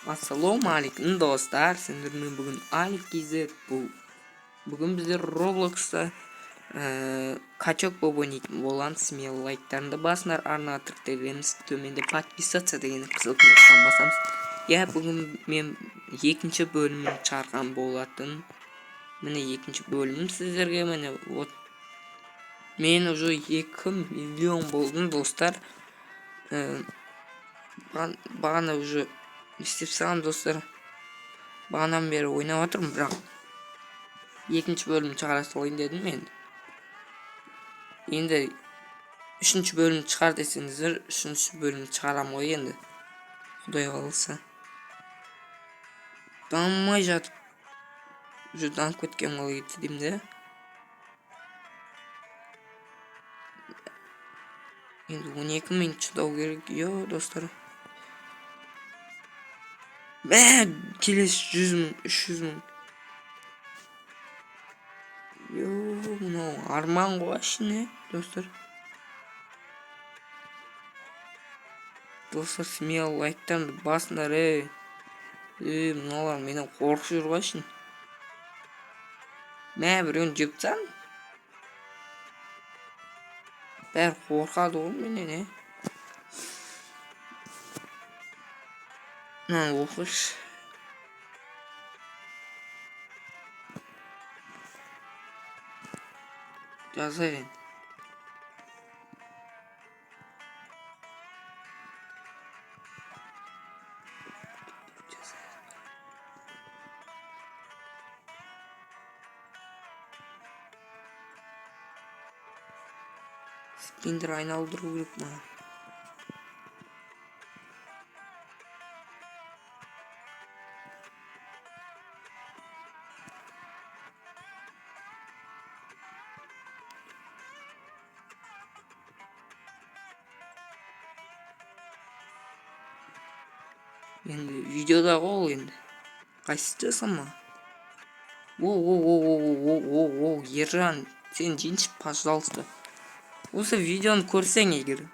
Ассалаумағалейкум, достар! Сендермен бүгін Алик KZ. Бұл бүгін біздер Robloxта качок болып ойнайтын боламыз. Смело лайктарыңды басыңдар, арнаға тіркелеміз, төменде подписаться деген қызыл кнопканы басамыз. Иә, бүгін мен екінші бөлімін шығарған болатын. Міне, екінші бөлімім сіздерге, міне, вот. Мен уже 2 миллион болдым, достар. Бағана уже не істеп тастағанмын, достар. Бағанадан бері ойнап жатырмын, бірақ екінші бөлім шығара салайын дедім енді. Енді үшінші бөлім шығар десеңіздер, үшінші бөлім шығарамын ғой енді. Құдай қаласа. Дамымай жатып уже дамып кеткен қалай кетті деймін де. Енді 12 минут шыдау керек, йо, достар. Мә, келесі 100 000, 300 000. Йо, мынау арман ғой әшейін, достар. Достар, смело лайктарыңды басыңдар, ей. Ей, мыналар менен қорқып жүр ғой әшейін. Мә, біреуін жеп тастадым. Бәрі қорқады ғой менен, е. Мынаны оқиықшы. Жазайық енді. Спиндер айналдыру керек маған. Енді видеода ғой ол енді. Қайсысы жасама? О, о, о, о, о, о, о, Ержан, сен жейінші, пожалуйста. Осы видеоны көрсең егер.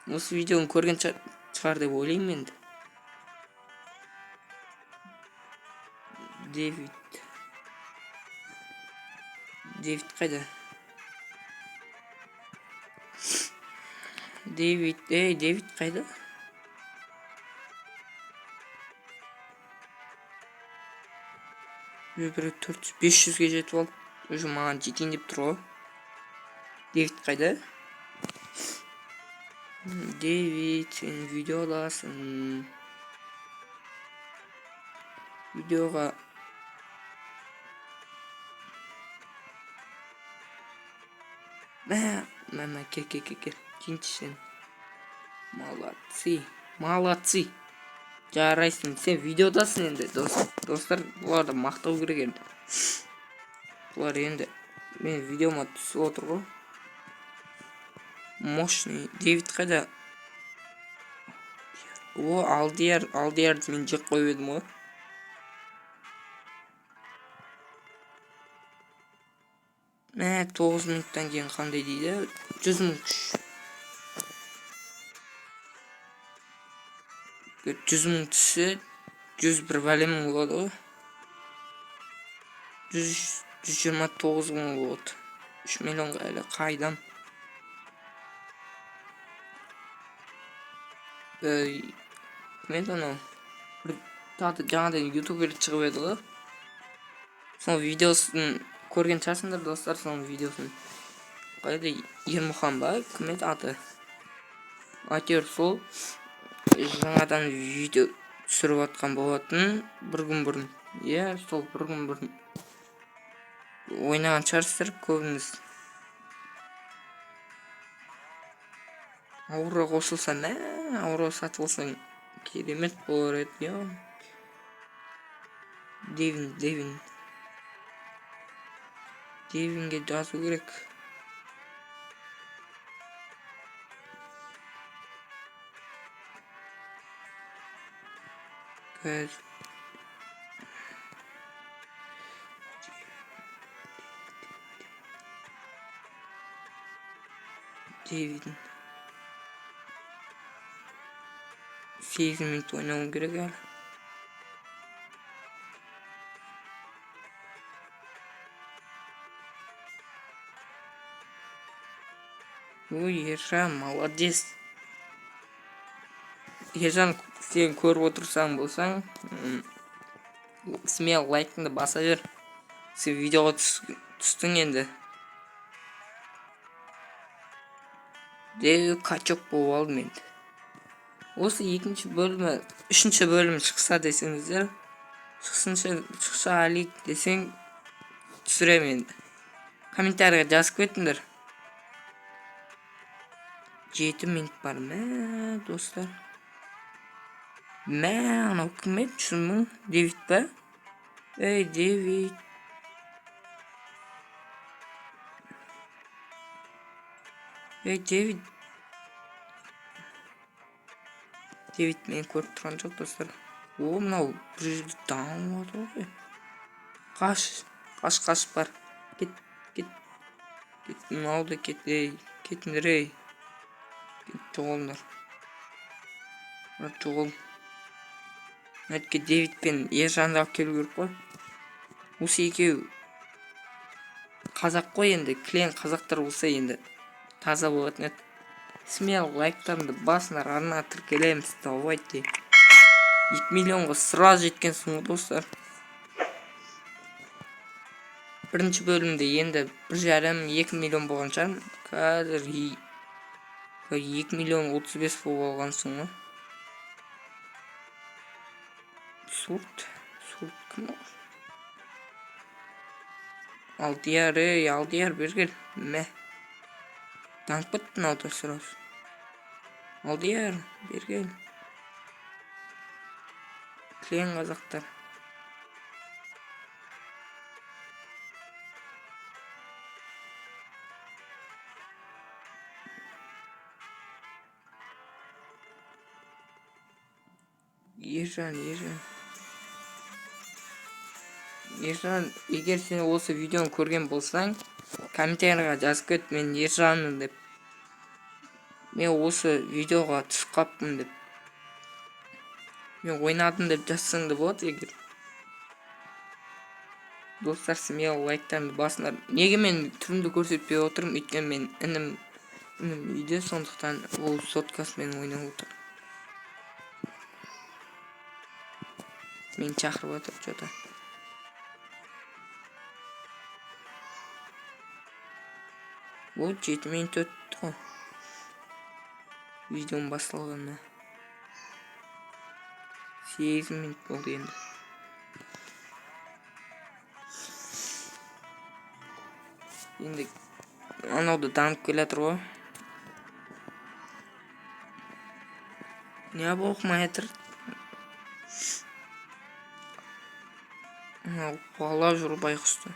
Осы видеоны көрген шығар деп ойлаймын енді. Дэвид. Дэвид қайда? Дэвид, ей, Дэвид қайда? Уже бір 400, 500-ге жетіп алды. Уже маған жетейін деп тұр ғой. Дэвид қайда? Дэвид, сен видеодасың. Видеоға мә, мә, мә, кел, кел, кел, кел. Жейінші сен. Молодцы, молодцы. Жарайсың, сен видеодасың енді, дос. Достар, бұларды мақтау керек енді. Бұлар енді мен видеома түсіп отыр ғой. Мощный. Дэвид қайда? О, Алдияр, Алдиярды мен жеп қойып едім ғой. Мә, 9 минуттан кейін қандай дейді? 100 мың күш. 100 мың түссе, 101 бәле мың болады ғой. 129 мың болады. 3 миллионға әлі қайдам. Кім еді анау? Бір тағы да жаңадан ютубер шығып еді ғой. Сол видеосын көрген шығарсыңдар, достар, соның видеосын. Қайда, Ермұхан ба? Кім еді аты? Әйтеуір сол жаңадан видео түсіріп жатқан болатын бір күн бұрын. Иә, сол бір күн бұрын. Ойнаған шығарсыздар көбіңіз. Аура қосылса, мә, аура сатып алсаң керемет болар еді, иә. Девин, Девин. Девинге жазу керек. Қазір Девин. 8 минут ойнауым керек әлі. Ой, Ержан, молодец. Ержан, сен көріп отырсаң болсаң, смело лайкыңды баса бер. Сен видеоға түстің енді. Де качок болып алдым енді. Осы екінші бөлімі, үшінші бөлім шықса десеңіздер, шықсыншы, шықса Алик десең, түсіремін енді. Комментарийға жазып кетіңдер. 7 минут бар, мә, достар. Мә, анау кім еді? 100 000? Дэвид па? Ей, Дэвид. Ей, Дэвид. Дэвид мені көріп тұрған жоқ, достар. О, мынау бір жерде дамып жатыр ғой. Қаш, қаш, қаш, бар. Кет, кет. Кет, мынау да кет, ей, кетіңдер, ей. Кет, жоғалыңдар. Бар, жоғал. Әтке Дэвид пен Ержанды алып келу керек қой. Осы екеуі қазақ қой енді, клиент қазақтар болса енді таза болатын еді. Смело лайктарыңды басыңдар, арнаға тіркелеміз, давайте. 2 миллионға сразу жеткенсің ғой, достар. Бірінші бөлімде енді 1,5-2 миллион болған шығар. Қазір 2 миллион 35 болып алғансың ғой. Сурт, Сурт кім ол? Алдияр, ей, Алдияр, бері кел. Мә. Танып кетті мынау да сразу. Алдияр, бері кел. Клен қазақтар. Ержан, Ержан. Ержан, егер сен осы видеоны көрген болсаң, комментарийға жазып кет, мен Ержанмын деп. Мен осы видеоға түсіп қаппын деп. Мен ойнадым деп жазсаң да болады егер. Достар, смело лайктарыңды басыңдар. Неге мен түрімді көрсетпей отырмын? Өйткені мен інім үйде, сондықтан ол соткасымен ойнап отыр. Мені шақырып отыр что-то. Вот 7 минут өтті ғой. Видеоның басталғанына. 8 минут болды енді. Енді анау да дамып келе жатыр ғой. Не оқымай жатыр? Анау қуалап жүр байғұсты.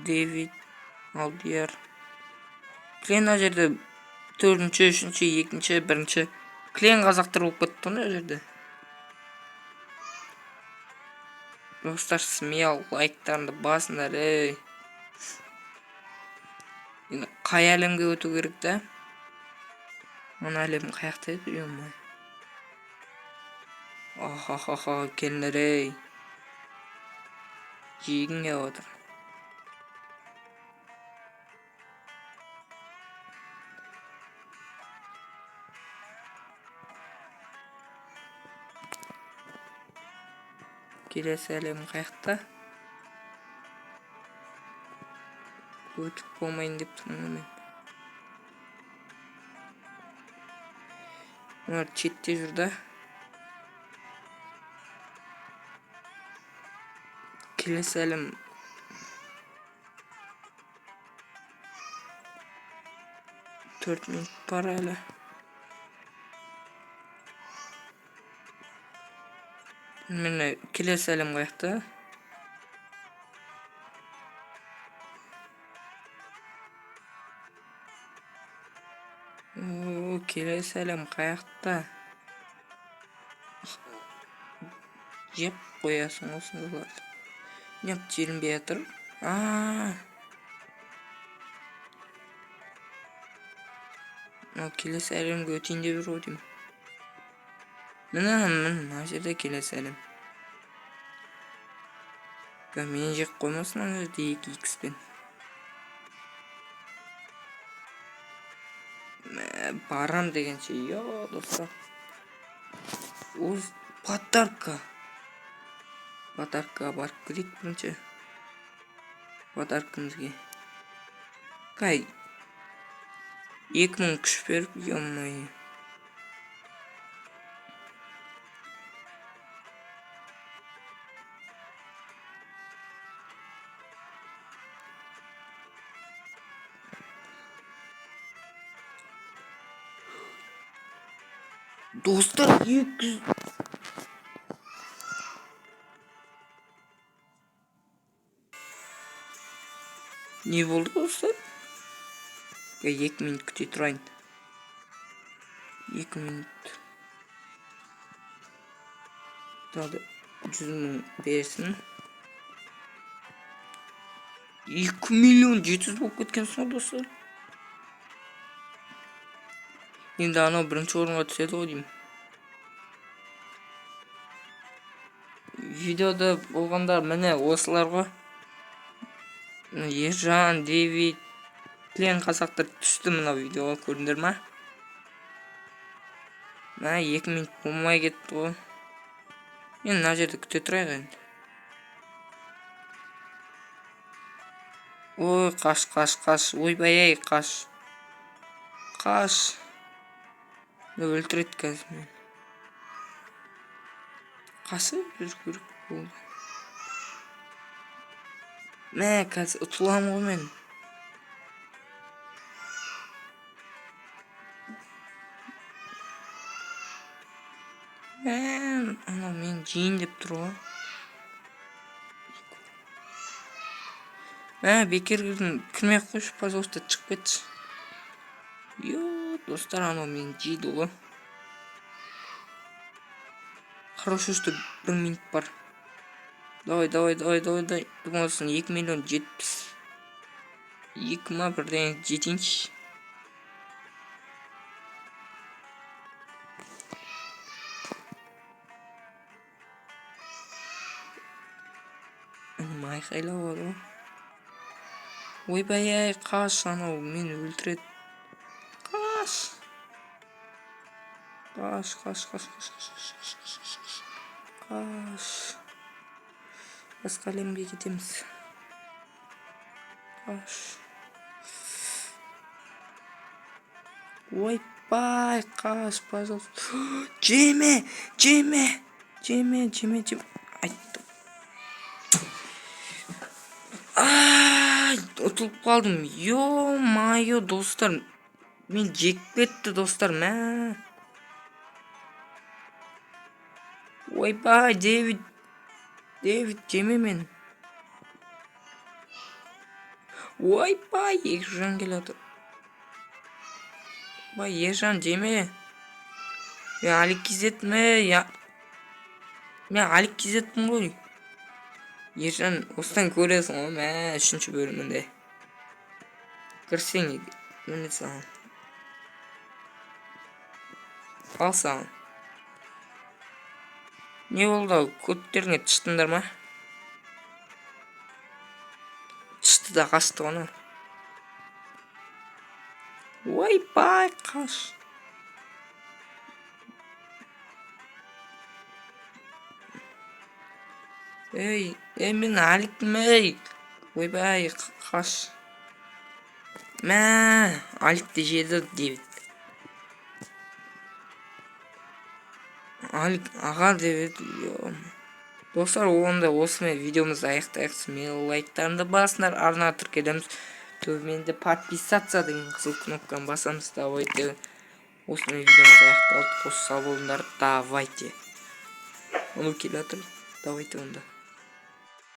Дэвид, Алдияр. Клен мына жерде 4-ші, 3-ші, 2-ші, 1-ші. Клен қазақтар болып кетті ғой мына жерде. Достар, смело лайктарыңды басыңдар, ей. Енді қай әлемге өту керек та? Мына әлем қаяқта еді, ё-моё. Ахахаха, келіңдер, ей. Жегін келіп отыр. Келесі әлем қаяқта? Өтіп болмайын деп тұрмын мен. Олар шетте жүр да. Келесі әлем 4 минут бар әлі. Міне келесі әлем қаяқта? О, келесі әлем қаяқта? Жеп қоясың осындайларды. Неғып желінбей жатыр? А. Мынау келесі әлемге өтейін деп жүр ғой деймін. Міне, міне, мына жерде келесі әлем. Мені жеп қоймасын ана жерде екі икспен. Мә, барам дегенше, ё, достар. Өз подарка. Подаркаға барып кірейік бірінші. Подаркамызге. Қай 2000 күш беріп, ё-моё. Достар, 200. Не болды, достар? 2 минут күте тұрайын. 2 минут. Тағы 100 000 берсін. 2 700 000 болып кеткенсің ғой, достар. Енді анау бірінші орынға түседі ғой деймін. Видеода болғандар міне осылар ғой. Ержан, Дэвид, кілең қазақтар түсті мына видеоға, көрдіңдер ма? Мә, 2 минут болмай кетті ғой. Енді мына жерде күте тұрайық енді. Ой, қаш, қаш, қаш. Ойбай ай, қаш. Қаш. Өлтіреді қазір мені. Қашып жүру керек болды. Мә, қазір ұтыламын ғой мен. Мә, анау мені жейін деп тұр ғой. Мә, бекер кірдім. Кірмей ақ қойшы, пожалуйста, шығып кетші. Ё, достар, анау мені жейді ғой. Хорошо, что 1 минут бар. Давай, давай, давай, давай, давай. Болсын 2 000 072 ма, бірдеңе жетейінші. Інім айқайлап ғой. Ойбай ай, қаш, анау мені өлтіреді. Қаш. Қаш, қаш, қаш, қаш, қаш, қаш, қаш, қаш, қаш, қаш. Басқа әлемге кетеміз. Қаш. Ойбай, қаш, пожалуйста. Жеме, жеме, жеме, жеме, жеме. Айттым. Ай, ұтылып қалдым. Ё-моё, достар. Мен жеп кетті, достар, мә. Ойбай, Дэвид. Дэвид, жеме мені. Ойбай, Ержан келе жатыр. Бай, Ержан, жеме. Мен Алик Кизетпін, я. Мен Алик Кизетпін ғой. Ержан, осыдан көресің ғой, мә, үшінші бөлімінде. Кірсең, міне саған. Ал саған. Не болды, көттеріңе тыштыңдар ма? Тышты да қашты ғой. Ойбай, қаш. Ей, ей, мен Аликпін, ей. Ойбай, қаш. Мә, Аликті жеді Дэвид. Алик аға деп еді. Достар, онда осымен видеомызды аяқтайық. Смело лайктарыңды басыңдар, арнаға тіркелеміз. Төменде подписаться деген қызыл кнопканы басамыз. Давайте. Осымен видеомыз аяқталды. Қош, сау болыңдар. Давайте. Анау келе жатыр. Давайте онда.